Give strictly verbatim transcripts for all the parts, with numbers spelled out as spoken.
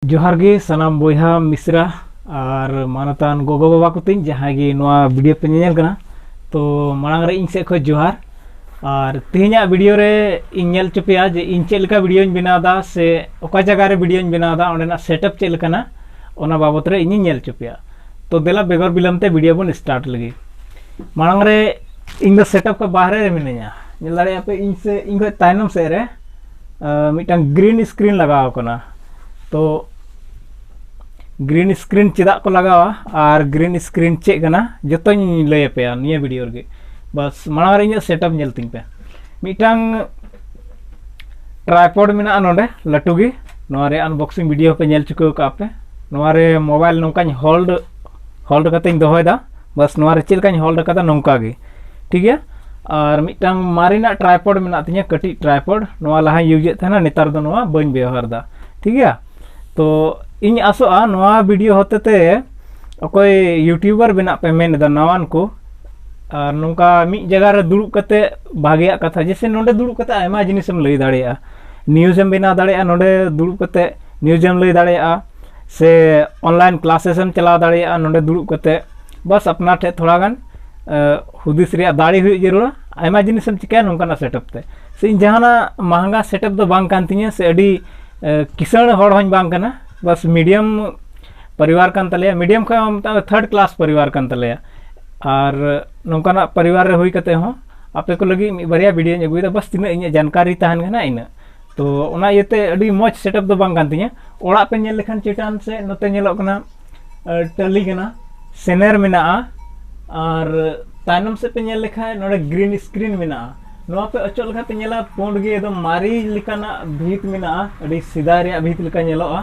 ᱡᱚᱦᱟᱨ ᱜᱮ ᱥᱟᱱᱟᱢ ᱵᱚᱭᱦᱟ ᱢᱤᱥᱨᱟ ᱟᱨ ᱢᱟᱱᱚᱛᱟᱱ ᱜᱚᱜᱚ ᱵᱟᱵᱟ ᱠᱚ ᱛᱤᱧ, ᱡᱟᱦᱟᱸᱭ ᱜᱮ ᱱᱚᱣᱟ ᱵᱷᱤᱰᱤᱭᱳ ᱯᱮ ᱧᱮᱧᱮᱞ ᱠᱟᱱᱟ᱾ ᱛᱚ ᱢᱟᱲᱟᱝ ᱨᱮ ᱤᱧ ᱥᱮᱫ ᱠᱷᱚᱱ ᱡᱚᱦᱟᱨ᱾ ᱟᱨ ᱛᱮᱦᱮᱧᱟᱜ ᱵᱷᱤᱰᱤᱭᱳ ᱨᱮ ᱤᱧ ᱧᱮᱞ ᱦᱚᱪᱚ ᱯᱮᱭᱟ ᱡᱮ ᱤᱧ ᱪᱮᱫ ᱞᱮᱠᱟ ᱵᱷᱤᱰᱤᱭᱳᱧ ᱵᱮᱱᱟᱣ ᱮᱫᱟ ᱥᱮ ᱚᱠᱟ ᱡᱟᱭᱜᱟ ᱨᱮ ᱵᱷᱤᱰᱤᱭᱳᱧ ᱵᱮᱱᱟᱣ ᱮᱫᱟ, ᱚᱸᱰᱮᱱᱟᱜ ᱥᱮᱴᱟᱯ ᱪᱮᱫ ᱞᱮᱠᱟᱱᱟ, ᱚᱱᱟ ᱵᱟᱵᱚᱛ ᱨᱮ ᱤᱧᱤᱧ ᱧᱮᱞ ᱦᱚᱪᱚ ᱯᱮᱭᱟ᱾ ᱛᱚ ᱫᱮᱞᱟ ᱵᱮᱜᱚᱨ ᱵᱤᱞᱚᱢ ᱛᱮ ᱵᱷᱤᱰᱤᱭᱳ ᱵᱚᱱ ᱥᱴᱟᱨᱴ ᱞᱮᱜᱮ᱾ ᱢᱟᱲᱟᱝ ᱨᱮ ᱤᱧ ᱫᱚ ᱥᱮᱴᱟᱯ ᱠᱷᱚᱱ ᱵᱟᱦᱨᱮ ᱨᱮ ᱢᱤᱱᱟᱹᱧᱟ᱾ ᱧᱮᱞ ᱫᱟᱲᱮᱭᱟᱜᱼᱟ ᱯᱮ ᱤᱧ ᱥᱮ ᱤᱧ ᱠᱷᱚᱱ ᱛᱟᱭᱱᱚᱢ ᱥᱮᱫ ᱨᱮ ᱟᱸ, ᱢᱤᱫᱴᱟᱝ ᱜᱨᱤᱱ ᱥᱠᱨᱤᱱ ᱞᱟᱜᱟᱣ ᱟᱠᱟᱱᱟ᱾ ᱛᱚ ᱜᱨᱤᱱ ᱥᱠᱨᱤᱱ ᱪᱮᱫᱟᱜ ᱠᱚ ᱞᱟᱜᱟᱣᱟ ᱟᱨ ᱜᱨᱤᱱ ᱥᱠᱨᱤᱱ ᱪᱮᱫ ᱠᱟᱱᱟ, ᱡᱚᱛᱚᱧ ᱞᱟᱹᱭ ᱟᱯᱮᱭᱟ ᱱᱤᱭᱟᱹ ᱵᱷᱤᱰᱤᱭᱳ ᱨᱮᱜᱮ᱾ ᱵᱟᱥ ᱢᱟᱲᱟᱝ ᱨᱮ ᱤᱧᱟᱹᱜ ᱥᱮᱴᱟᱯ ᱧᱮᱞ ᱛᱤᱧ ᱯᱮ᱾ ᱢᱤᱫᱴᱟᱝ ᱴᱨᱟᱭᱯᱚᱰ ᱢᱮᱱᱟᱜᱼᱟ ᱱᱚᱰᱮ ᱞᱟᱹᱴᱩ ᱜᱮ᱾ ᱱᱚᱣᱟ ᱨᱮ ᱟᱱᱵᱚᱠᱥᱤᱝ ᱵᱷᱤᱰᱤᱭᱳ ᱯᱮ ᱧᱮᱞ ᱪᱩᱠᱟᱹᱣ ᱠᱟᱜᱼᱟ ᱯᱮ᱾ ᱱᱚᱣᱟ ᱨᱮ ᱢᱳᱵᱟᱭᱤᱞ ᱱᱚᱝᱠᱟᱧ ᱦᱳᱞᱰ ᱦᱳᱞᱰ ᱠᱟᱛᱮᱧ ᱫᱚᱦᱚᱭᱮᱫᱟ᱾ ᱵᱟᱥ ᱱᱚᱣᱟ ᱨᱮ ᱪᱮᱫ ᱞᱮᱠᱟᱧ ᱦᱳᱞᱰ ᱟᱠᱟᱫᱟ ᱱᱚᱝᱠᱟ ᱜᱮ, ᱴᱷᱤᱠ ᱜᱮᱭᱟ᱾ ᱟᱨ ᱢᱤᱫᱴᱟᱝ ᱢᱟᱨᱮᱱᱟᱜ ᱴᱨᱟᱭᱯᱚᱰ ᱢᱮᱱᱟᱜ ᱛᱤᱧᱟᱹ, ᱠᱟᱹᱴᱤᱡ ᱴᱨᱟᱭᱯᱚᱰ, ᱱᱚᱣᱟ ᱞᱟᱦᱟᱧ ᱤᱭᱩᱡᱮᱫ ᱛᱟᱦᱮᱱᱟ, ᱱᱮᱛᱟᱨ ᱫᱚ ᱱᱚᱣᱟ ᱵᱟᱹᱧ ᱵᱮᱣᱦᱟᱨ ᱮᱫᱟ, ᱴᱷᱤᱠ ᱜᱮᱭᱟ᱾ ᱛᱚ ᱤᱧ ᱟᱥᱚᱜᱼᱟ ᱱᱚᱣᱟ ᱵᱷᱤᱰᱤᱭᱳ ᱦᱚᱛᱮ ᱛᱮ ᱚᱠᱚᱭ ᱤᱭᱩᱴᱤᱭᱩᱵᱟᱨ ᱵᱮᱱᱟᱜ ᱯᱮ ᱢᱮᱱ ᱮᱫᱟ ᱱᱟᱣᱟᱱ ᱠᱚ, ᱟᱨ ᱱᱚᱝᱠᱟ ᱢᱤᱫ ᱡᱟᱭᱜᱟ ᱨᱮ ᱫᱩᱲᱩᱵ ᱠᱟᱛᱮ ᱵᱷᱟᱜᱮᱭᱟᱜ ᱠᱟᱛᱷᱟ, ᱡᱮᱥᱮ ᱱᱚᱰᱮ ᱫᱩᱲᱩᱵ ᱠᱟᱛᱮ ᱟᱭᱢᱟ ᱡᱤᱱᱤᱥᱮᱢ ᱞᱟᱹᱭ ᱫᱟᱲᱮᱭᱟᱜᱼᱟ, ᱱᱤᱭᱩᱡᱽ ᱮᱢ ᱵᱮᱱᱟᱣ ᱫᱟᱲᱮᱭᱟᱜᱼᱟ, ᱱᱚᱰᱮ ᱫᱩᱲᱩᱵ ᱠᱟᱛᱮ ᱱᱤᱭᱩᱡᱽ ᱮᱢ ᱞᱟᱹᱭ ᱫᱟᱲᱮᱭᱟᱜᱼᱟ, ᱥᱮ ᱚᱱᱞᱟᱭᱤᱱ ᱠᱞᱟᱥᱮᱥ ᱮᱢ ᱪᱟᱞᱟᱣ ᱫᱟᱲᱮᱭᱟᱜᱼᱟ ᱱᱚᱰᱮ ᱫᱩᱲᱩᱵ ᱠᱟᱛᱮ᱾ ᱵᱟᱥ ᱟᱯᱱᱟᱨ ᱴᱷᱮᱱ ᱛᱷᱚᱲᱟ ᱜᱟᱱ ᱮ, ᱦᱩᱫᱤᱥ ᱨᱮᱭᱟᱜ ᱫᱟᱲᱮ ᱦᱩᱭᱩᱜ ᱡᱟᱹᱨᱩᱲᱟ᱾ ᱟᱭᱢᱟ ᱡᱤᱱᱤᱥᱮᱢ ᱪᱤᱠᱟᱹᱭᱟ ᱱᱚᱝᱠᱟᱱᱟᱜ ᱥᱮᱴᱟᱯ ᱛᱮ᱾ ᱥᱮ ᱤᱧ ᱡᱟᱦᱟᱱᱟᱜ ᱢᱟᱦᱟᱝᱜᱟ ᱥᱮᱴᱟᱯ ᱫᱚ ᱵᱟᱝ ᱠᱟᱱ ᱛᱤᱧᱟᱹ, ᱥᱮ ᱟᱹᱰᱤ ᱮ, ᱠᱤᱥᱟᱹᱬ ᱦᱚᱲ ᱦᱚᱸᱧ ᱵᱟᱝ ᱠᱟᱱᱟ, ᱵᱟᱥ ᱢᱤᱰᱤᱭᱟᱢ ᱯᱚᱨᱤᱵᱟᱨ ᱠᱟᱱ ᱛᱟᱞᱮᱭᱟ᱾ ᱢᱤᱰᱤᱭᱟᱢ ᱠᱷᱚᱱ ᱢᱮᱛᱟᱜ ᱢᱮ ᱛᱷᱟᱨᱰ ᱠᱞᱟᱥ ᱯᱚᱨᱤᱵᱟᱨ ᱠᱟᱱ ᱛᱟᱞᱮᱭᱟ᱾ ᱟᱨ ᱱᱚᱝᱠᱟᱱᱟᱜ ᱯᱚᱨᱤᱵᱟᱨ ᱨᱮ ᱦᱩᱭ ᱠᱟᱛᱮ ᱦᱚᱸ ᱟᱯᱮ ᱠᱚ ᱞᱟᱹᱜᱤᱫ ᱢᱤᱫ ᱵᱟᱨᱭᱟ ᱵᱷᱤᱰᱤᱭᱳᱧ ᱟᱹᱜᱩᱭᱮᱫᱟ, ᱵᱟᱥ ᱛᱤᱱᱟᱹᱜ ᱤᱧᱟᱹᱜ ᱡᱟᱱᱠᱟᱨᱤ ᱛᱟᱦᱮᱱ ᱠᱟᱱᱟ ᱤᱱᱟᱹᱜ᱾ ᱛᱚ ᱚᱱᱟ ᱤᱭᱟᱹᱛᱮ ᱟᱹᱰᱤ ᱢᱚᱡᱽ ᱥᱮᱴᱟᱯ ᱫᱚ ᱵᱟᱝ ᱠᱟᱱ ᱛᱤᱧᱟᱹ᱾ ᱚᱲᱟᱜ ᱯᱮ ᱧᱮᱞ ᱞᱮᱠᱷᱟᱱ ᱪᱮᱛᱟᱱ ᱥᱮᱫ ᱱᱚᱛᱮ ᱧᱮᱞᱚᱜ ᱠᱟᱱᱟ ᱮ, ᱴᱟᱹᱞᱤ ᱠᱟᱱᱟ, ᱥᱮᱱᱮᱨ ᱢᱮᱱᱟᱜᱼᱟ, ᱟᱨ ᱛᱟᱭᱱᱚᱢ ᱥᱮᱫ ᱯᱮ ᱧᱮᱞ ᱞᱮᱠᱷᱟᱱ ᱱᱚᱰᱮ ᱜᱨᱤᱱ ᱥᱠᱨᱤᱱ ᱢᱮᱱᱟᱜᱼᱟ᱾ ᱱᱚᱣᱟ ᱯᱮ ᱚᱪᱚᱜ ᱞᱮᱠᱷᱟᱱ ᱯᱮ ᱧᱮᱞᱟ ᱯᱩᱸᱰ ᱜᱮ ᱮᱠᱫᱚᱢ ᱢᱟᱨᱮ ᱞᱮᱠᱟᱱᱟᱜ ᱵᱷᱤᱛ ᱢᱮᱱᱟᱜᱼᱟ, ᱟᱹᱰᱤ ᱥᱮᱫᱟᱭ ᱨᱮᱭᱟᱜ ᱵᱷᱤᱛ ᱞᱮᱠᱟ ᱧᱮᱞᱚᱜᱼᱟ᱾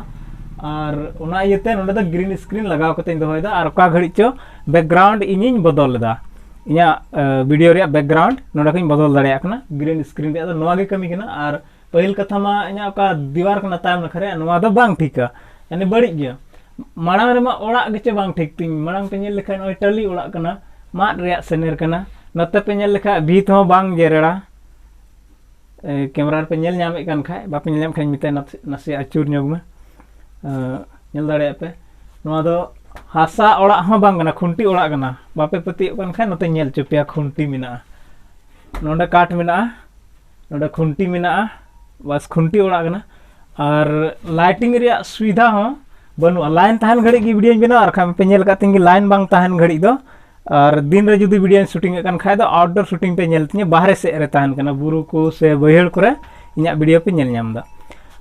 ᱟᱨ ᱚᱱᱟ ᱤᱭᱟᱹᱛᱮ ᱱᱚᱰᱮ ᱫᱚ ᱜᱨᱤᱱ ᱥᱠᱨᱤᱱ ᱞᱟᱜᱟᱣ ᱠᱟᱛᱮᱧ ᱫᱚᱦᱚᱭᱮᱫᱟ᱾ ᱟᱨ ᱚᱠᱟ ᱜᱷᱟᱹᱲᱤᱡ ᱪᱚ ᱵᱮᱠᱜᱨᱟᱣᱩᱱᱰ ᱤᱧᱤᱧ ᱵᱚᱫᱚᱞ ᱮᱫᱟ, ᱤᱧᱟᱹᱜ ᱮ, ᱵᱷᱤᱰᱤᱭᱳ ᱨᱮᱭᱟᱜ ᱵᱮᱠᱜᱨᱟᱣᱩᱱᱰ ᱱᱚᱰᱮ ᱠᱷᱚᱱᱤᱧ ᱵᱚᱫᱚᱞ ᱫᱟᱲᱮᱭᱟᱜ ᱠᱟᱱᱟ ᱜᱨᱤᱱ ᱥᱠᱨᱤᱱ ᱨᱮᱭᱟᱜ ᱫᱚ᱾ ᱱᱚᱣᱟ ᱜᱮ ᱠᱟᱹᱢᱤ ᱠᱟᱱᱟ᱾ ᱟᱨ ᱯᱟᱹᱦᱤᱞ ᱠᱟᱛᱷᱟ ᱢᱟ ᱤᱧᱟᱹᱜ ᱚᱠᱟ ᱫᱤᱣᱟᱨ ᱠᱟᱱᱟ ᱛᱟᱭᱚᱢ ᱱᱟᱠᱷᱟ ᱨᱮ, ᱱᱚᱣᱟ ᱫᱚ ᱵᱟᱝ ᱴᱷᱤᱠᱟ, ᱭᱟᱱᱤ ᱵᱟᱹᱲᱤᱡ ᱜᱮᱭᱟ᱾ ᱢᱟᱲᱟᱝ ᱨᱮᱢᱟ ᱚᱲᱟᱜ ᱜᱮᱪᱚ ᱵᱟᱝ ᱴᱷᱤᱠ ᱛᱤᱧ, ᱢᱟᱲᱟᱝ ᱯᱮ ᱧᱮᱞ ᱞᱮᱠᱷᱟᱱ ᱱᱚᱜᱼᱚᱭ ᱴᱟᱹᱞᱤ ᱚᱲᱟᱜ ᱠᱟᱱᱟ, ᱢᱟᱫ ᱨᱮᱭᱟᱜ ᱥᱮᱱᱮᱨ ᱠᱟᱱᱟ, ᱱᱚᱛᱮ ᱯᱮ ᱧᱮᱞ ᱞᱮᱠᱷᱟᱱ ᱵᱷᱤᱛ ᱦᱚᱸ ᱵᱟᱝ ᱡᱮᱨᱮᱲᱟ᱾ ᱮ, ᱠᱮᱢᱨᱟ ᱨᱮᱯᱮ ᱧᱮᱞ ᱧᱟᱢᱮᱫ ᱠᱟᱱ ᱠᱷᱟᱡ, ᱵᱟᱯᱮ ᱧᱮᱞ ᱧᱟᱢ ᱠᱷᱟᱡ ᱢᱮᱛᱟᱭ ᱱᱟᱥᱮ, ᱱᱟᱥᱮ ᱟᱹᱪᱩᱨ ᱧᱚᱜ ᱢᱮ᱾ ᱧᱮᱞ ᱫᱟᱲᱮᱭᱟᱜ ᱯᱮ, ᱱᱚᱣᱟ ᱫᱚ ᱦᱟᱥᱟ ᱚᱲᱟᱜ ᱦᱚᱸ ᱵᱟᱝ ᱠᱟᱱᱟ, ᱠᱷᱩᱱᱴᱤ ᱚᱲᱟᱜ ᱠᱟᱱᱟ᱾ ᱵᱟᱯᱮ ᱯᱟᱹᱛᱭᱟᱹᱜ ᱠᱟᱱ ᱠᱷᱟᱱ ᱱᱚᱛᱮ ᱧᱮᱞ ᱦᱚᱪᱚ ᱯᱮᱭᱟ, ᱠᱷᱩᱱᱴᱤ ᱢᱮᱱᱟᱜᱼᱟ, ᱱᱚᱰᱮ ᱠᱟᱴ ᱢᱮᱱᱟᱜᱼᱟ, ᱱᱚᱰᱮ ᱠᱷᱩᱱᱴᱤ ᱢᱮᱱᱟᱜᱼᱟ, ᱵᱟᱥ ᱠᱷᱩᱱᱴᱤ ᱚᱲᱟᱜ ᱠᱟᱱᱟ᱾ ᱟᱨ ᱞᱟᱭᱴᱤᱝ ᱨᱮᱭᱟᱜ ᱥᱩᱵᱤᱫᱷᱟ ᱦᱚᱸ ᱵᱟᱹᱱᱩᱜᱼᱟ᱾ ᱞᱟᱭᱤᱱ ᱛᱟᱦᱮᱱ ᱜᱷᱟᱹᱲᱤᱡ ᱜᱮ ᱵᱷᱤᱰᱤᱭᱳᱧ ᱵᱮᱱᱟᱣᱟ, ᱟᱨ ᱠᱷᱟᱱ ᱯᱮ ᱧᱮᱞ ᱟᱠᱟᱫ ᱛᱤᱧ ᱜᱮ ᱞᱟᱭᱤᱱ ᱵᱟᱝ ᱛᱟᱦᱮᱱ ᱜᱷᱟᱹᱲᱤᱡ ᱫᱚ᱾ ᱟᱨ ᱫᱤᱱ ᱨᱮ ᱡᱩᱫᱤ ᱵᱷᱤᱰᱤᱭᱳᱧ ᱥᱩᱴᱤᱝ ᱮᱫ ᱠᱟᱱ ᱠᱷᱟᱡ ᱫᱚ ᱟᱣᱩᱴᱰᱳᱨ ᱥᱩᱴᱤᱝ ᱯᱮ ᱧᱮᱞ ᱛᱤᱧᱟᱹ, ᱵᱟᱦᱨᱮ ᱥᱮᱫ ᱨᱮ ᱛᱟᱦᱮᱱ ᱠᱟᱱᱟ, ᱵᱩᱨᱩ ᱠᱚ ᱥᱮ ᱵᱟᱹᱭᱦᱟᱹᱲ ᱠᱚᱨᱮ ᱤᱧᱟᱹᱜ ᱵᱷᱤᱰᱤᱭᱳ ᱯᱮ ᱧᱮᱞ ᱧᱟᱢ ᱮᱫᱟ᱾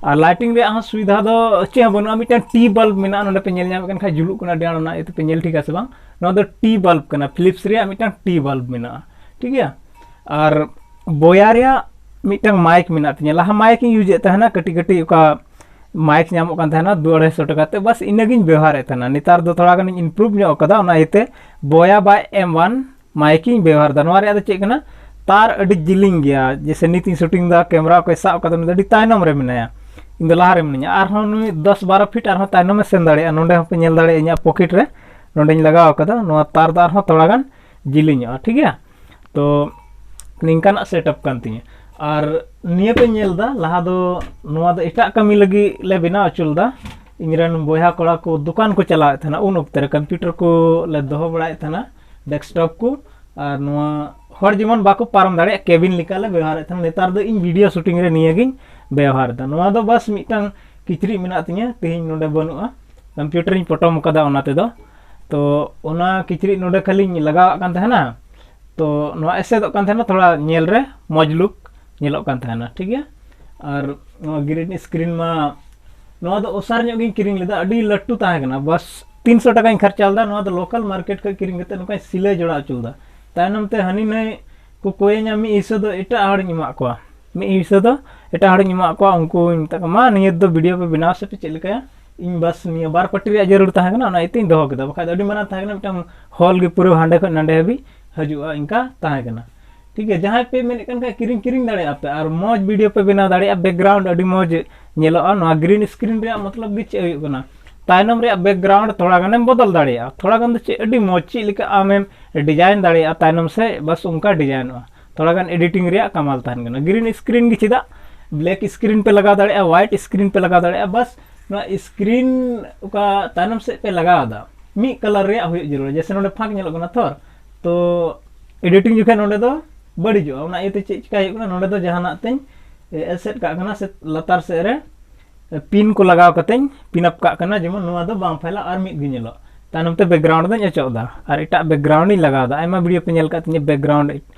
ᱟᱨ ᱞᱟᱭᱴᱤᱝ ᱨᱮᱭᱟᱜ ᱦᱚᱸ ᱥᱩᱵᱤᱫᱷᱟ ᱫᱚ ᱪᱮᱫ ᱦᱚᱸ ᱵᱟᱹᱱᱩᱜᱼᱟ, ᱢᱤᱫᱴᱟᱝ ᱴᱤᱭᱩᱵ ᱵᱟᱞᱵ ᱢᱮᱱᱟᱜᱼᱟ, ᱱᱚᱰᱮ ᱯᱮ ᱧᱮᱞ ᱧᱟᱢᱮᱫ ᱠᱟᱱ ᱠᱷᱟᱡ ᱡᱩᱞᱩᱜ ᱠᱟᱱᱟ ᱟᱹᱰᱤ ᱟᱸᱴ, ᱚᱱᱟ ᱤᱭᱟᱹᱛᱮ ᱯᱮ ᱧᱮᱞ ᱴᱷᱤᱠᱟ ᱥᱮ ᱵᱟᱝ? ᱱᱚᱣᱟ ᱫᱚ ᱴᱤᱭᱩᱵ ᱵᱟᱞᱵ ᱠᱟᱱᱟ, ᱯᱷᱤᱞᱤᱯᱥ ᱨᱮᱭᱟᱜ ᱢᱤᱫᱴᱟᱝ ᱴᱤᱭᱩᱵ ᱵᱟᱞᱵ ᱢᱮᱱᱟᱜᱼᱟ, ᱴᱷᱤᱠ ᱜᱮᱭᱟ᱾ ᱟᱨ ᱵᱚᱭᱟ ᱨᱮᱭᱟᱜ ᱢᱤᱫᱴᱟᱝ ᱢᱟᱭᱤᱠ ᱢᱮᱱᱟᱜ ᱛᱤᱧᱟᱹ, ᱞᱟᱦᱟ ᱢᱟᱭᱤᱠ ᱤᱧ ᱤᱭᱩᱡᱮᱫ ᱛᱟᱦᱮᱱᱟ, ᱠᱟᱹᱴᱤᱡ ᱠᱟᱹᱴᱤᱡ ᱚᱠᱟ ᱢᱟᱭᱤᱠ ᱧᱟᱢᱚᱜ ᱠᱟᱱ ᱛᱟᱦᱮᱱᱟ ᱫᱩ ᱟᱲᱟᱭᱥᱚ ᱴᱟᱠᱟ ᱛᱮ, ᱵᱟᱥ ᱤᱱᱟᱹᱜᱤᱧ ᱵᱮᱣᱦᱟᱨᱮᱫ ᱛᱟᱦᱮᱱᱟ᱾ ᱱᱮᱛᱟᱨ ᱫᱚ ᱛᱷᱚᱲᱟ ᱜᱟᱱᱤᱧ ᱤᱢᱯᱨᱩᱵᱷ ᱧᱚᱜ ᱠᱟᱫᱟ, ᱚᱱᱟ ᱤᱭᱟᱹᱛᱮ ᱵᱚᱭᱟ ᱵᱟᱭ ᱮᱢ ᱚᱣᱟᱱ ᱢᱟᱭᱤᱠ ᱤᱧ ᱵᱮᱣᱦᱟᱨ ᱮᱫᱟ᱾ ᱱᱚᱣᱟ ᱨᱮᱭᱟᱜ ᱫᱚ ᱪᱮᱫ ᱠᱟᱱᱟ, ᱛᱟᱨ ᱟᱹᱰᱤ ᱡᱤᱞᱤᱧ ᱜᱮᱭᱟ, ᱡᱮᱭᱥᱮ ᱱᱤᱛ ᱤᱧ ᱥᱩᱴᱤᱝ ᱮᱫᱟ, ᱠᱮᱢᱨᱟ ᱚᱠᱚᱭ ᱥᱟᱵ ᱠᱟᱫᱟ ᱩᱱᱤ ᱫᱚ ᱟᱹᱰᱤ ᱛᱟᱭᱱᱚᱢ ᱨᱮ ᱢᱮᱱᱟᱭᱟ, ᱤᱧ ᱫᱚ ᱞᱟᱦᱟ ᱨᱮ ᱢᱤᱱᱟᱹᱧᱟ᱾ ᱟᱨᱦᱚᱸ ᱱᱩᱭ ᱫᱚᱥ ᱵᱟᱨᱚ ᱯᱷᱤᱴ ᱟᱨᱦᱚᱸ ᱛᱟᱭᱱᱚᱢ ᱮ ᱥᱮᱱ ᱫᱟᱲᱮᱭᱟᱜᱼᱟ᱾ ᱱᱚᱰᱮ ᱦᱚᱸᱯᱮ ᱧᱮᱞ ᱫᱟᱲᱮᱭᱟᱜᱼᱟ ᱤᱧᱟᱹᱜ ᱯᱚᱠᱮᱴ ᱨᱮ, ᱱᱚᱰᱮᱧ ᱞᱟᱜᱟᱣ ᱠᱟᱫᱟ, ᱱᱚᱣᱟ ᱛᱟᱨ ᱫᱚ ᱟᱨᱦᱚᱸ ᱛᱷᱚᱲᱟ ᱜᱟᱱ ᱡᱤᱞᱤᱧᱚᱜᱼᱟ, ᱴᱷᱤᱠ ᱜᱮᱭᱟ᱾ ᱛᱚ ᱱᱤᱝᱠᱟᱱᱟᱜ ᱥᱮᱴᱟᱯ ᱠᱟᱱ ᱛᱤᱧᱟᱹ᱾ ᱟᱨ ᱱᱤᱭᱟᱹ ᱯᱮ ᱧᱮᱞ ᱮᱫᱟ, ᱞᱟᱦᱟ ᱫᱚ ᱱᱚᱣᱟ ᱫᱚ ᱮᱴᱟᱜ ᱠᱟᱹᱢᱤ ᱞᱟᱹᱜᱤᱫ ᱞᱮ ᱵᱮᱱᱟᱣ ᱦᱚᱪᱚ ᱞᱮᱫᱟ᱾ ᱤᱧ ᱨᱮᱱ ᱵᱚᱭᱦᱟ ᱠᱚᱲᱟ ᱠᱚ ᱫᱚᱠᱟᱱ ᱠᱚ ᱪᱟᱞᱟᱣᱮᱫ ᱛᱟᱦᱮᱱᱟ, ᱩᱱ ᱚᱠᱛᱮ ᱨᱮ ᱠᱚᱢᱯᱤᱭᱩᱴᱟᱨ ᱠᱚ ᱞᱮ ᱫᱚᱦᱚ ᱵᱟᱲᱟᱭᱮᱫ ᱛᱟᱦᱮᱱᱟ, ᱰᱮᱥᱠᱴᱚᱯ ᱠᱚ᱾ ᱟᱨ ᱱᱚᱣᱟ ᱦᱚᱲ ᱡᱮᱢᱚᱱ ᱵᱟᱠᱚ ᱯᱟᱨᱚᱢ ᱫᱟᱲᱮᱭᱟᱜ, ᱠᱮᱵᱤᱱ ᱞᱮᱠᱟ ᱞᱮ ᱵᱮᱣᱦᱟᱨᱮᱫ ᱛᱟᱦᱮᱱᱟ᱾ ᱱᱮᱛᱟᱨ ᱫᱚ ᱤᱧ ᱵᱷᱤᱰᱤᱭᱳ ᱥᱩᱴᱤᱝ ᱨᱮ ᱱᱤᱭᱟᱹ ᱜᱤᱧ ᱵᱮᱣᱦᱟᱨ ᱮᱫᱟ᱾ ᱱᱚᱣᱟ ᱫᱚ ᱵᱟᱥ ᱢᱤᱫᱴᱟᱝ ᱠᱤᱪᱨᱤᱡ ᱢᱮᱱᱟᱜ ᱛᱤᱧᱟᱹ, ᱛᱮᱦᱮᱧ ᱱᱚᱰᱮ ᱵᱟᱹᱱᱩᱜᱼᱟ, ᱠᱚᱢᱯᱤᱭᱩᱴᱟᱨᱤᱧ ᱯᱚᱴᱚᱢ ᱟᱠᱟᱫᱟ ᱚᱱᱟ ᱛᱮᱫᱚ᱾ ᱛᱚ ᱚᱱᱟ ᱠᱤᱪᱨᱤᱡ ᱱᱚᱰᱮ ᱠᱷᱟᱹᱞᱤᱧ ᱞᱟᱜᱟᱣᱟᱜ ᱠᱟᱱ ᱛᱟᱦᱮᱱᱟ, ᱛᱚ ᱱᱚᱣᱟ ᱮᱥᱮᱫᱚᱜ ᱠᱟᱱ ᱛᱟᱦᱮᱱᱟ, ᱛᱷᱚᱲᱟ ᱧᱮᱞ ᱨᱮ ᱢᱚᱡᱽ ᱞᱩᱠ ᱧᱮᱞᱚᱜ ᱠᱟᱱ ᱛᱟᱦᱮᱱᱟ, ᱴᱷᱤᱠ ᱜᱮᱭᱟ᱾ ᱟᱨ ᱱᱚᱣᱟ ᱜᱨᱤᱱ ᱥᱠᱨᱤᱱ ᱢᱟ, ᱱᱚᱣᱟ ᱫᱚ ᱚᱥᱟᱨ ᱧᱚᱜ ᱜᱤᱧ ᱠᱤᱨᱤᱧ ᱞᱮᱫᱟ, ᱟᱹᱰᱤ ᱞᱟᱹᱴᱩ ᱛᱟᱦᱮᱸ ᱠᱟᱱᱟ, ᱵᱟᱥ ᱛᱤᱱᱥᱚ ᱴᱟᱠᱟᱧ ᱠᱷᱚᱨᱪᱟ ᱞᱮᱫᱟ᱾ ᱱᱚᱣᱟ ᱫᱚ ᱞᱳᱠᱟᱞ ᱢᱟᱨᱠᱮᱴ ᱠᱷᱚᱱ ᱠᱤᱨᱤᱧ ᱠᱟᱛᱮ ᱱᱚᱝᱠᱟᱧ ᱥᱤᱞᱟᱹᱭ ᱡᱚᱲᱟᱣ ᱦᱚᱪᱚ ᱞᱮᱫᱟ᱾ ᱛᱟᱭᱱᱚᱢ ᱛᱮ ᱦᱟᱹᱱᱤ ᱱᱟᱹᱭ ᱠᱚ ᱠᱚᱭᱮᱧᱟ, ᱢᱤᱫ ᱦᱤᱥᱟᱹ ᱫᱚ ᱮᱴᱟᱜ ᱦᱚᱲᱤᱧ ᱮᱢᱟᱜ ᱠᱚᱣᱟ, ᱢᱤᱫ ᱦᱤᱥᱟᱹ ᱫᱚ ᱮᱴᱟᱜ ᱦᱚᱲᱤᱧ ᱮᱢᱟᱜ ᱠᱚᱣᱟ᱾ ᱩᱱᱠᱩᱧ ᱢᱮᱛᱟ ᱠᱚᱣᱟ, "ᱢᱟ ᱱᱤᱭᱟᱹ ᱫᱚ ᱵᱷᱤᱰᱤᱭᱳ ᱯᱮ ᱵᱮᱱᱟᱣ ᱥᱮ ᱯᱮ ᱪᱮᱫ ᱞᱮᱠᱟᱭᱟ, ᱤᱧ ᱵᱟᱥ ᱱᱤᱭᱟᱹ ᱵᱟᱨ ᱯᱟᱹᱴᱤ ᱨᱮᱭᱟᱜ ᱡᱟᱹᱨᱩᱲ ᱛᱟᱦᱮᱸ ᱠᱟᱱᱟ, ᱚᱱᱟ ᱤᱭᱟᱹᱛᱮᱧ ᱫᱚᱦᱚ ᱠᱮᱫᱟ, ᱵᱟᱠᱷᱟᱡ ᱫᱚ ᱟᱹᱰᱤ ᱢᱟᱨᱟᱝ ᱛᱟᱦᱮᱸ ᱠᱟᱱᱟ, ᱢᱤᱫᱴᱟᱝ ᱦᱚᱞ ᱜᱮ ᱯᱩᱨᱟᱹ ᱦᱟᱸᱰᱮ ᱠᱷᱚᱱ ᱱᱟᱸᱰᱮ ᱦᱟᱹᱵᱤᱡ ᱦᱤᱡᱩᱜᱼᱟ, ᱤᱱᱠᱟ ᱛᱟᱦᱮᱸ ᱠᱟᱱᱟ, ᱴᱷᱤᱠ ᱜᱮᱭᱟ᱾ ᱡᱟᱦᱟᱸᱭ ᱯᱮ ᱢᱮᱱᱮᱫ ᱠᱟᱱ ᱠᱷᱟᱡ ᱠᱤᱨᱤᱧ, ᱠᱤᱨᱤᱧ ᱫᱟᱲᱮᱭᱟᱜᱼᱟ ᱯᱮ, ᱟᱨ ᱢᱚᱡᱽ ᱵᱷᱤᱰᱤᱭᱳ ᱯᱮ ᱵᱮᱱᱟᱣ ᱫᱟᱲᱮᱭᱟᱜᱼᱟ, ᱵᱮᱠᱜᱨᱟᱣᱩᱱᱰ ᱟᱹᱰᱤ ᱢᱚᱡᱽ ᱧᱮᱞᱚᱜᱼᱟ᱾ ᱱᱚᱣᱟ ᱜᱨᱤᱱ ᱥᱠᱨᱤᱱ ᱨᱮᱭᱟᱜ ᱢᱚᱛᱞᱚᱵ ᱜᱮ ᱪᱮᱫ ᱦᱩᱭᱩᱜ ᱠᱟᱱᱟ, ᱛᱟᱭᱱᱚᱢ ᱨᱮᱭᱟᱜ ᱵᱮᱠᱜᱨᱟᱣᱩᱱᱰ ᱛᱷᱚᱲᱟ ᱜᱟᱱᱮᱢ ᱵᱚᱫᱚᱞ ᱫᱟᱲᱮᱭᱟᱜᱼᱟ, ᱛᱷᱚᱲᱟ ᱜᱟᱱ ᱫᱚ ᱪᱮᱫ, ᱟᱹᱰᱤ ᱢᱚᱡᱽ, ᱪᱮᱫ ᱞᱮᱠᱟ ᱟᱢᱮᱢ ᱰᱤᱡᱟᱭᱤᱱ ᱫᱟᱲᱮᱭᱟᱜᱼᱟ ᱛᱟᱭᱱᱚᱢ ᱥᱮᱫ, ᱵᱟᱥ ᱚᱱᱠᱟ ᱰᱤᱡᱟᱭᱤᱱᱚᱜᱼᱟ᱾ ᱛᱷᱚᱲᱟ ᱜᱟᱱ ᱮᱰᱤᱴᱤᱝ ᱨᱮᱭᱟᱜ ᱠᱟᱢᱟᱞ ᱛᱟᱦᱮᱱ ᱠᱟᱱᱟ᱾ ᱜᱨᱤᱱ ᱥᱠᱨᱤᱱ ᱜᱮ ᱪᱮᱫᱟᱜ, ᱵᱞᱮᱠ ᱥᱠᱨᱤᱱ ᱯᱮ ᱞᱟᱜᱟᱣ ᱫᱟᱲᱮᱭᱟᱜᱼᱟ, ᱣᱟᱭᱤᱴ ᱥᱠᱨᱤᱱ ᱯᱮ ᱞᱟᱜᱟᱣ ᱫᱟᱲᱮᱭᱟᱜᱼᱟ, ᱵᱟᱥ ᱱᱚᱣᱟ ᱥᱠᱨᱤᱱ ᱚᱠᱟ ᱛᱟᱭᱱᱚᱢ ᱥᱮᱫ ᱯᱮ ᱞᱟᱜᱟᱣ ᱮᱫᱟ, ᱢᱤᱫ ᱠᱟᱞᱟᱨ ᱨᱮᱭᱟᱜ ᱦᱩᱭᱩᱜ ᱡᱟᱹᱨᱩᱲᱟ᱾ ᱡᱮᱭᱥᱮ ᱱᱚᱰᱮ ᱯᱷᱟᱸᱠ ᱧᱮᱞᱚᱜ ᱠᱟᱱᱟ ᱛᱷᱚᱨ, ᱛᱚ ᱮᱰᱤᱴᱤᱝ ᱡᱚᱠᱷᱚᱱ ᱱᱚᱰᱮ ᱫᱚ ᱵᱟᱹᱲᱤᱡᱚᱜᱼᱟ᱾ ᱚᱱᱟ ᱤᱭᱟᱹᱛᱮ ᱪᱮᱫ ᱪᱤᱠᱟᱹ ᱦᱩᱭᱩᱜ ᱠᱟᱱᱟ, ᱱᱚᱰᱮ ᱫᱚ ᱡᱟᱦᱟᱱᱟᱜ ᱛᱤᱧ ᱮᱥᱮᱫ ᱠᱟᱜ ᱠᱟᱱᱟ ᱥᱮ ᱞᱟᱛᱟᱨ ᱥᱮᱫ ᱨᱮ ᱯᱤᱱ ᱠᱚ ᱞᱟᱜᱟᱣ ᱠᱟᱛᱮᱧ ᱯᱤᱱ ᱟᱯ ᱠᱟᱜ ᱠᱟᱱᱟ, ᱡᱮᱢᱚᱱ ᱱᱚᱣᱟ ᱫᱚ ᱵᱟᱝ ᱯᱷᱟᱭᱞᱟ ᱟᱨ ᱢᱤᱫ ᱜᱮ ᱧᱮᱞᱚᱜ᱾ ᱛᱟᱭᱱᱚᱢ ᱛᱮ ᱵᱮᱠᱜᱨᱟᱣᱩᱱᱰ ᱫᱚᱧ ᱚᱪᱚᱜ ᱮᱫᱟ ᱟᱨ ᱮᱴᱟᱜ ᱵᱮᱠᱜᱨᱟᱣᱩᱱᱰ ᱤᱧ ᱞᱟᱜᱟᱣ ᱮᱫᱟ᱾ ᱟᱭᱢᱟ ᱵᱷᱤᱰᱤᱭᱳ ᱯᱮ ᱧᱮᱞ ᱟᱠᱟᱫ ᱛᱤᱧᱟᱹ ᱵᱮᱠᱜᱨᱟᱣᱩᱱᱰ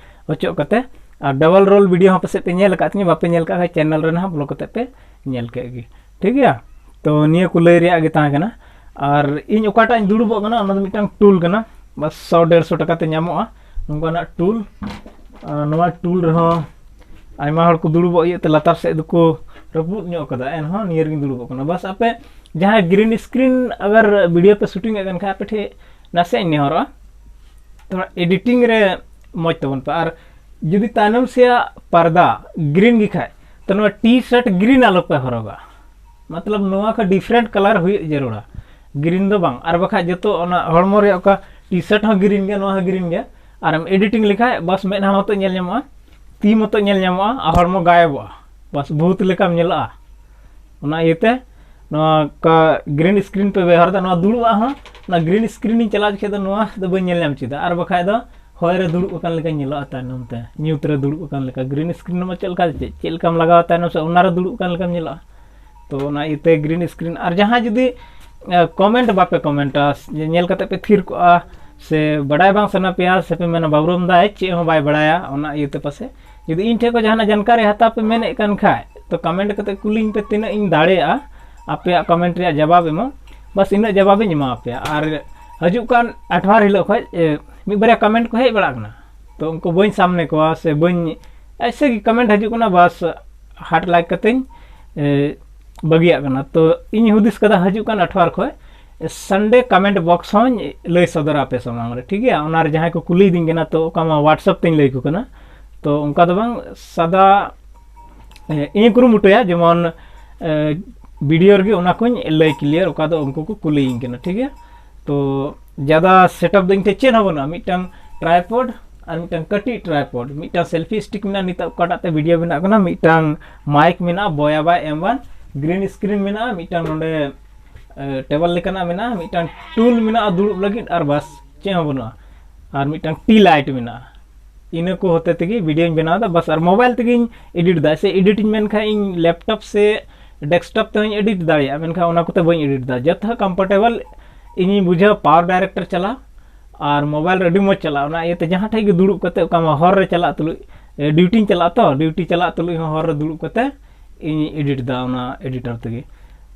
ᱚᱪᱚᱜ ᱠᱟᱛᱮ, ᱟᱨ ᱰᱟᱵᱚᱞ ᱨᱳᱞ ᱵᱷᱤᱰᱤᱭᱳ ᱦᱚᱸ ᱯᱟᱥᱮᱡ ᱯᱮ ᱧᱮᱞ ᱟᱠᱟᱫ ᱛᱤᱧᱟᱹ, ᱵᱟᱯᱮ ᱧᱮᱞ ᱟᱠᱟᱫ ᱠᱷᱟᱱ ᱪᱮᱱᱮᱞ ᱨᱮ ᱱᱟᱦᱟᱜ ᱵᱚᱞᱚ ᱠᱟᱛᱮ ᱯᱮ ᱧᱮᱞ ᱠᱮᱫ ᱜᱮ, ᱴᱷᱤᱠ ᱜᱮᱭᱟ᱾ ᱛᱚ ᱱᱤᱭᱟᱹ ᱠᱚ ᱞᱟᱹᱭ ᱨᱮᱭᱟᱜ ᱜᱮ ᱛᱟᱦᱮᱸ ᱠᱟᱱᱟ᱾ ᱟᱨ ᱤᱧ ᱚᱠᱟᱴᱟᱜ ᱤᱧ ᱫᱩᱲᱩᱵᱚᱜ ᱠᱟᱱᱟ, ᱚᱱᱟ ᱫᱚ ᱢᱤᱫᱴᱟᱝ ᱴᱩᱞ ᱠᱟᱱᱟ, ᱵᱟᱥ ᱥᱚ ᱰᱮᱲᱥᱚ ᱴᱟᱠᱟ ᱛᱮ ᱧᱟᱢᱚᱜᱼᱟ ᱱᱚᱝᱠᱟᱱᱟᱜ ᱴᱩᱞ᱾ ᱟᱨ ᱱᱚᱣᱟ ᱴᱩᱞ ᱨᱮᱦᱚᱸ ᱟᱭᱢᱟ ᱦᱚᱲ ᱠᱚ ᱫᱩᱲᱩᱵᱚᱜ ᱤᱭᱟᱹᱛᱮ ᱞᱟᱛᱟᱨ ᱥᱮᱫ ᱫᱚᱠᱚ ᱨᱟᱹᱯᱩᱫ ᱧᱚᱜ ᱠᱟᱫᱟ, ᱮᱱᱦᱚᱸ ᱱᱤᱭᱟᱹ ᱨᱮᱜᱮᱧ ᱫᱩᱲᱩᱵᱚᱜ ᱠᱟᱱᱟ᱾ ᱵᱟᱥ ᱟᱯᱮ ᱡᱟᱦᱟᱸᱭ ᱜᱨᱤᱱ ᱥᱠᱨᱤᱱ ᱟᱜᱟᱨ ᱵᱷᱤᱰᱤᱭᱳ ᱯᱮ ᱥᱩᱴᱤᱝ ᱮᱫ ᱠᱟᱱ ᱠᱷᱟᱱ, ᱟᱯᱮ ᱴᱷᱮᱱ ᱱᱟᱥᱮ ᱤᱧ ᱱᱮᱦᱚᱨᱚᱜᱼᱟ, ᱛᱷᱚᱲᱟ ᱮᱰᱤᱴᱤᱝ ᱨᱮ ᱢᱚᱡᱽ ᱛᱟᱵᱚᱱ ᱯᱮ᱾ ᱟᱨ ᱡᱩᱫᱤ ᱛᱟᱭᱱᱚᱢ ᱥᱮᱭᱟᱜ ᱯᱟᱨᱫᱟ ᱜᱨᱤᱱ ᱜᱮ ᱠᱷᱟᱡ, ᱛᱚ ᱱᱚᱣᱟ ᱴᱤ ᱥᱟᱨᱴ ᱜᱨᱤᱱ ᱟᱞᱚ ᱯᱮ ᱦᱚᱨᱚᱜᱟ᱾ ᱢᱚᱛᱞᱚᱵ ᱱᱚᱣᱟ ᱠᱷᱚᱱ ᱰᱤᱯᱷᱟᱨᱮᱱᱴ ᱠᱟᱞᱟᱨ ᱦᱩᱭᱩᱜ ᱡᱟᱹᱨᱩᱲᱟ, ᱜᱨᱤᱱ ᱫᱚ ᱵᱟᱝ᱾ ᱟᱨ ᱵᱟᱠᱷᱟᱡ ᱡᱚᱛᱚ ᱚᱱᱟ ᱦᱚᱲᱢᱚ ᱨᱮᱭᱟᱜ ᱚᱠᱟ ᱴᱤ ᱥᱟᱨᱴ ᱦᱚᱸ ᱜᱨᱤᱱ ᱜᱮᱭᱟ, ᱱᱚᱣᱟ ᱦᱚᱸ ᱜᱨᱤᱱ ᱜᱮᱭᱟ, ᱟᱨᱮᱢ ᱮᱰᱤᱴᱤᱝ ᱞᱮᱠᱷᱟᱡ ᱵᱟᱥ ᱢᱮᱫᱦᱟ ᱢᱚᱛᱚ ᱧᱮᱞ ᱧᱟᱢᱚᱜᱼᱟ, ᱛᱤ ᱢᱚᱛᱚ ᱧᱮᱞ ᱧᱟᱢᱚᱜᱼᱟ, ᱟᱨ ᱦᱚᱲᱢᱚ ᱜᱟᱭᱚᱵᱚᱜᱼᱟ, ᱵᱟᱥ ᱵᱷᱩᱛ ᱞᱮᱠᱟᱢ ᱧᱮᱞᱚᱜᱼᱟ᱾ ᱚᱱᱟ ᱤᱭᱟᱹᱛᱮ ᱱᱚᱣᱟ ᱠᱟ ᱜᱨᱤᱱ ᱥᱠᱨᱤᱱ ᱯᱮ ᱵᱮᱣᱦᱟᱨ ᱮᱫᱟ, ᱱᱚᱣᱟ ᱫᱩᱲᱩᱵ ᱟᱜ ᱦᱚᱸ, ᱚᱱᱟ ᱜᱨᱤᱱ ᱥᱠᱨᱤᱱ ᱤᱧ ᱪᱟᱞᱟᱣ ᱡᱚᱠᱷᱮᱡ ᱫᱚ ᱱᱚᱣᱟ ᱫᱚ ᱵᱟᱹᱧ ᱧᱮᱞ ᱧᱟᱢ ᱪᱮᱫᱟ, ᱟᱨ ᱵᱟᱠᱷᱟᱡ ᱫᱚ ᱦᱚᱭ ᱨᱮ ᱫᱩᱲᱩᱵ ᱟᱠᱟᱱ ᱞᱮᱠᱟᱧ ᱧᱮᱞᱚᱜᱼᱟ ᱛᱟᱭᱱᱚᱢ ᱛᱮ, ᱧᱩᱛ ᱨᱮ ᱫᱩᱲᱩᱵ ᱟᱠᱟᱱ ᱞᱮᱠᱟ᱾ ᱜᱨᱤᱱ ᱥᱠᱨᱤᱱ ᱢᱟ ᱪᱮᱫ ᱞᱮᱠᱟ, ᱪᱮᱫ, ᱪᱮᱫ ᱞᱮᱠᱟᱢ ᱞᱟᱜᱟᱣᱟ ᱛᱟᱭᱱᱚᱢ ᱥᱮ, ᱚᱱᱟ ᱨᱮ ᱫᱩᱲᱩᱵ ᱟᱠᱟᱱ ᱞᱮᱠᱟᱢ ᱧᱮᱞᱚᱜᱼᱟ᱾ ᱛᱚ ᱚᱱᱟ ᱤᱭᱟᱹᱛᱮ ᱜᱨᱤᱱ ᱥᱠᱨᱤᱱ, ᱟᱨ ᱡᱟᱦᱟᱸ ᱡᱩᱫᱤ ᱠᱚᱢᱮᱱᱴ ᱵᱟᱯᱮ ᱠᱚᱢᱮᱱᱴᱟ, ᱧᱮᱞ ᱠᱟᱛᱮ ᱯᱮ ᱛᱷᱤᱨ ᱠᱚᱜᱼᱟ, ᱥᱮ ᱵᱟᱰᱟᱭ ᱵᱟᱝ ᱥᱟᱱᱟ ᱯᱮᱭᱟ, ᱥᱮ ᱯᱮ ᱢᱮᱱᱟ ᱵᱟᱵᱨᱚᱢ ᱫᱟᱭ ᱪᱮᱫ ᱦᱚᱸ ᱵᱟᱭ ᱵᱟᱲᱟᱭᱟ, ᱚᱱᱟ ᱤᱭᱟᱹᱛᱮ ᱯᱟᱥᱮ ᱡᱩᱫᱤ ᱤᱧ ᱴᱷᱮᱱ ᱠᱷᱚᱱ ᱡᱟᱦᱟᱱᱟᱜ ᱡᱟᱱᱠᱟᱨᱤ ᱦᱟᱛᱟᱣ ᱯᱮ ᱢᱮᱱᱮᱫ ᱠᱟᱱ ᱠᱷᱟᱡ, ᱛᱚ ᱠᱚᱢᱮᱱᱴ ᱠᱟᱛᱮ ᱠᱩᱞᱤᱧ ᱯᱮ, ᱛᱤᱱᱟᱹᱜ ᱤᱧ ᱫᱟᱲᱮᱭᱟᱜᱼᱟ ᱟᱯᱮᱭᱟᱜ ᱠᱚᱢᱮᱱᱴ ᱨᱮᱭᱟᱜ ᱡᱟᱵᱟᱵ ᱮᱢᱚᱜ, ᱵᱟᱥ ᱤᱱᱟᱹᱜ ᱡᱟᱵᱟᱵ ᱤᱧ ᱮᱢᱟ ᱯᱮᱭᱟ᱾ ᱟᱨ ᱦᱤᱡᱩᱜ ᱠᱟᱱ ᱟᱴᱷᱣᱟᱨ ᱦᱤᱞᱳᱜ ᱠᱷᱚᱡ, ᱮ, ᱢᱤᱫ ᱵᱟᱨᱭᱟ ᱠᱚᱢᱮᱱᱴ ᱠᱚ ᱦᱮᱡ ᱵᱟᱲᱟᱜ ᱠᱟᱱᱟ, ᱛᱚ ᱩᱱᱠᱩ ᱵᱟᱹᱧ ᱥᱟᱢᱱᱮ ᱠᱚᱣᱟ ᱥᱮ ᱵᱟᱹᱧ, ᱮᱭᱥᱮ ᱜᱮ ᱠᱚᱢᱮᱱᱴ ᱦᱤᱡᱩᱜ ᱠᱟᱱᱟ, ᱵᱟᱥ ᱦᱟᱨᱴ ᱞᱟᱭᱤᱠ ᱠᱟᱛᱮᱧ, ᱮ, ᱵᱟᱹᱜᱤᱭᱟᱜ ᱠᱟᱱᱟ᱾ ᱛᱚ ᱤᱧ ᱦᱩᱫᱤᱥ ᱠᱟᱫᱟ ᱦᱤᱡᱩᱜ ᱠᱟᱱ ᱟᱴᱷᱣᱟᱨ ᱠᱷᱚᱡ ᱥᱟᱱᱰᱮ ᱠᱚᱢᱮᱱᱴ ᱵᱚᱠᱥ ᱦᱚᱸᱧ ᱞᱟᱹᱭ ᱥᱚᱫᱚᱨᱟ ᱟᱯᱮ ᱥᱟᱢᱟᱝ ᱨᱮ, ᱴᱷᱤᱠ ᱜᱮᱭᱟ? ᱚᱱᱟ ᱨᱮ ᱡᱟᱦᱟᱸᱭ ᱠᱚ ᱠᱩᱞᱤᱭᱮᱫᱤᱧ ᱠᱟᱱᱟ, ᱛᱚ ᱚᱠᱟ ᱢᱟ WhatsApp ᱛᱮᱧ ᱞᱟᱹᱭ ᱟᱠᱚ ᱠᱟᱱᱟ, ᱛᱚ ᱚᱱᱠᱟ ᱫᱚ ᱵᱟᱝ, ᱥᱟᱫᱟ, ᱮ, ᱤᱧ ᱠᱩᱨᱩᱢᱩᱴᱩᱭᱟ ᱡᱮᱢᱚᱱ, ᱮ, ᱵᱷᱤᱰᱤᱭᱳ ᱨᱮᱜᱮ ᱚᱱᱟ ᱠᱚᱧ ᱞᱟᱹᱭ ᱠᱞᱤᱭᱟᱨ, ᱚᱠᱟ ᱫᱚ ᱩᱱᱠᱩ ᱠᱚ ᱠᱩᱞᱤᱭᱤᱧ ᱠᱟᱱᱟ, ᱴᱷᱤᱠ ᱜᱮᱭᱟ? ᱛᱚ ᱡᱟᱫᱟ ᱥᱮᱴᱟᱯ ᱫᱚ ᱤᱧ ᱴᱷᱮᱱ ᱪᱮᱫ ᱦᱚᱸ ᱵᱟᱹᱱᱩᱜᱼᱟ, ᱢᱤᱫᱴᱟᱝ ᱴᱨᱟᱭᱯᱚᱰ ᱟᱨ ᱢᱤᱫᱴᱟᱝ ᱠᱟᱹᱴᱤᱡ ᱴᱨᱟᱭᱯᱚᱰ, ᱢᱤᱫᱴᱟᱝ ᱥᱮᱞᱯᱷᱤ ᱥᱴᱤᱠ ᱢᱮᱱᱟᱜᱼᱟ, ᱱᱤᱛᱚᱜ ᱚᱠᱟᱴᱟᱜ ᱛᱮ ᱵᱷᱤᱰᱤᱭᱳ ᱵᱮᱱᱟᱜ ᱠᱟᱱᱟ, ᱢᱤᱫᱴᱟᱝ ᱢᱟᱭᱤᱠ ᱢᱮᱱᱟᱜᱼᱟ, ᱵᱚᱭᱟ ᱵᱟᱭ ᱮᱢ ᱚᱣᱟᱱ, ᱜᱨᱤᱱ ᱥᱠᱨᱤᱱ ᱢᱮᱱᱟᱜᱼᱟ, ᱢᱤᱫᱴᱟᱝ ᱱᱚᱰᱮ ᱴᱮᱵᱚᱞ ᱞᱮᱠᱟᱱᱟᱜ ᱢᱮᱱᱟᱜᱼᱟ, ᱢᱤᱫᱴᱟᱝ ᱴᱩᱞ ᱢᱮᱱᱟᱜᱼᱟ ᱫᱩᱲᱩᱵ ᱞᱟᱹᱜᱤᱫ, ᱟᱨ ᱵᱟᱥ ᱪᱮᱫ ᱦᱚᱸ ᱵᱟᱹᱱᱩᱜᱼᱟ᱾ ᱟᱨ ᱢᱤᱫᱴᱟᱝ ᱴᱤ ᱞᱟᱭᱤᱴ ᱢᱮᱱᱟᱜᱼᱟ᱾ ᱤᱱᱟᱹ ᱠᱚ ᱦᱚᱛᱮ ᱛᱮᱜᱮ ᱵᱷᱤᱰᱤᱭᱳᱧ ᱵᱮᱱᱟᱣ ᱮᱫᱟ ᱵᱟᱥ᱾ ᱟᱨ ᱢᱳᱵᱟᱭᱤᱞ ᱛᱮᱜᱮᱧ ᱮᱰᱤᱴ ᱮᱫᱟ᱾ ᱥᱮ ᱮᱰᱤᱴᱤᱧ ᱢᱮᱱᱠᱷᱟᱱ ᱤᱧ ᱞᱮᱯᱴᱚᱯ ᱥᱮ ᱰᱮᱥᱠᱴᱚᱯ ᱛᱮᱦᱚᱸᱧ ᱮᱰᱤᱴ ᱫᱟᱲᱮᱭᱟᱜᱼᱟ, ᱢᱮᱱᱠᱷᱟᱱ ᱚᱱᱟ ᱠᱚᱛᱮ ᱵᱟᱹᱧ ᱮᱰᱤᱴ ᱮᱫᱟ᱾ ᱡᱚᱛᱚ ᱠᱚᱢᱯᱷᱚᱨᱴᱮᱵᱚᱞ ᱤᱧᱤᱧ ᱵᱩᱡᱷᱟᱹᱣᱟ ᱯᱟᱣᱟᱨ ᱰᱟᱭᱨᱮᱠᱴᱚᱨ ᱪᱟᱞᱟᱣ, ᱟᱨ ᱢᱳᱵᱟᱭᱤᱞ ᱨᱮ ᱟᱹᱰᱤ ᱢᱚᱡᱽ ᱪᱟᱞᱟᱜᱼᱟ᱾ ᱚᱱᱟ ᱤᱭᱟᱹᱛᱮ ᱡᱟᱦᱟᱸ ᱴᱷᱮᱡ ᱜᱮ ᱫᱩᱲᱩᱵ ᱠᱟᱛᱮ, ᱚᱠᱟ ᱢᱟ ᱦᱚᱨ ᱨᱮ ᱪᱟᱞᱟᱜ ᱛᱩᱞᱩᱡ, ᱰᱤᱭᱩᱴᱤᱧ ᱪᱟᱞᱟᱜᱼᱟ ᱛᱚ, ᱰᱤᱭᱩᱴᱤ ᱪᱟᱞᱟᱜ ᱛᱩᱞᱩᱡ ᱦᱚᱸ ᱦᱚᱨ ᱨᱮ ᱫᱩᱲᱩᱵ ᱠᱟᱛᱮ ᱤᱧ ᱮᱰᱤᱴ ᱮᱫᱟ ᱚᱱᱟ ᱮᱰᱤᱴᱚᱨ ᱛᱮᱜᱮ᱾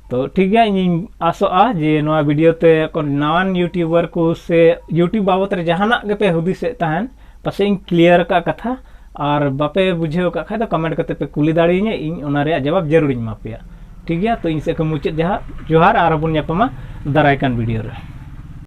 ᱛᱚ ᱴᱷᱤᱠ ᱜᱮᱭᱟ, ᱤᱧᱤᱧ ᱟᱥᱚᱜᱼᱟ ᱡᱮ ᱱᱚᱣᱟ ᱵᱷᱤᱰᱤᱭᱳ ᱛᱮ ᱚᱠᱚᱭ ᱱᱟᱣᱟᱱ ᱭᱩᱴᱤᱭᱩᱵᱟᱨ ᱠᱚ ᱥᱮ ᱭᱩᱴᱤᱭᱩᱵ ᱵᱟᱵᱚᱛ ᱨᱮ ᱡᱟᱦᱟᱱᱟᱜ ᱜᱮᱯᱮ ᱦᱩᱫᱤᱥᱮᱫ ᱛᱟᱦᱮᱱ, ᱯᱟᱥᱮᱡ ᱤᱧ ᱠᱞᱤᱭᱟᱨ ᱟᱠᱟᱫ ᱠᱟᱛᱷᱟ, ᱟᱨ ᱵᱟᱯᱮ ᱵᱩᱡᱷᱟᱹᱣ ᱟᱠᱟᱫ ᱠᱷᱟᱡ ᱫᱚ ᱠᱚᱢᱮᱱᱴ ᱠᱟᱛᱮ ᱯᱮ ᱠᱩᱞᱤ ᱫᱟᱲᱮᱭᱟᱹᱧᱟ, ᱤᱧ ᱚᱱᱟ ᱨᱮᱭᱟᱜ ᱡᱚᱵᱟᱵ ᱡᱟᱹᱨᱩᱲᱤᱧ ᱮᱢᱟ ᱯᱮᱭᱟ᱾ ᱴᱷᱤᱠ ᱜᱮᱭᱟ, ᱛᱚ ᱤᱧ ᱥᱮᱫ ᱠᱷᱚᱱ ᱢᱩᱪᱟᱹᱫ ᱡᱚᱦᱟᱨ, ᱡᱚᱦᱟᱨ, ᱟᱨᱦᱚᱸ ᱵᱚᱱ ᱧᱟᱯᱟᱢᱟ ᱫᱟᱨᱟᱭ ᱠᱟᱱ ᱵᱷᱤᱰᱤᱭᱳ ᱨᱮ᱾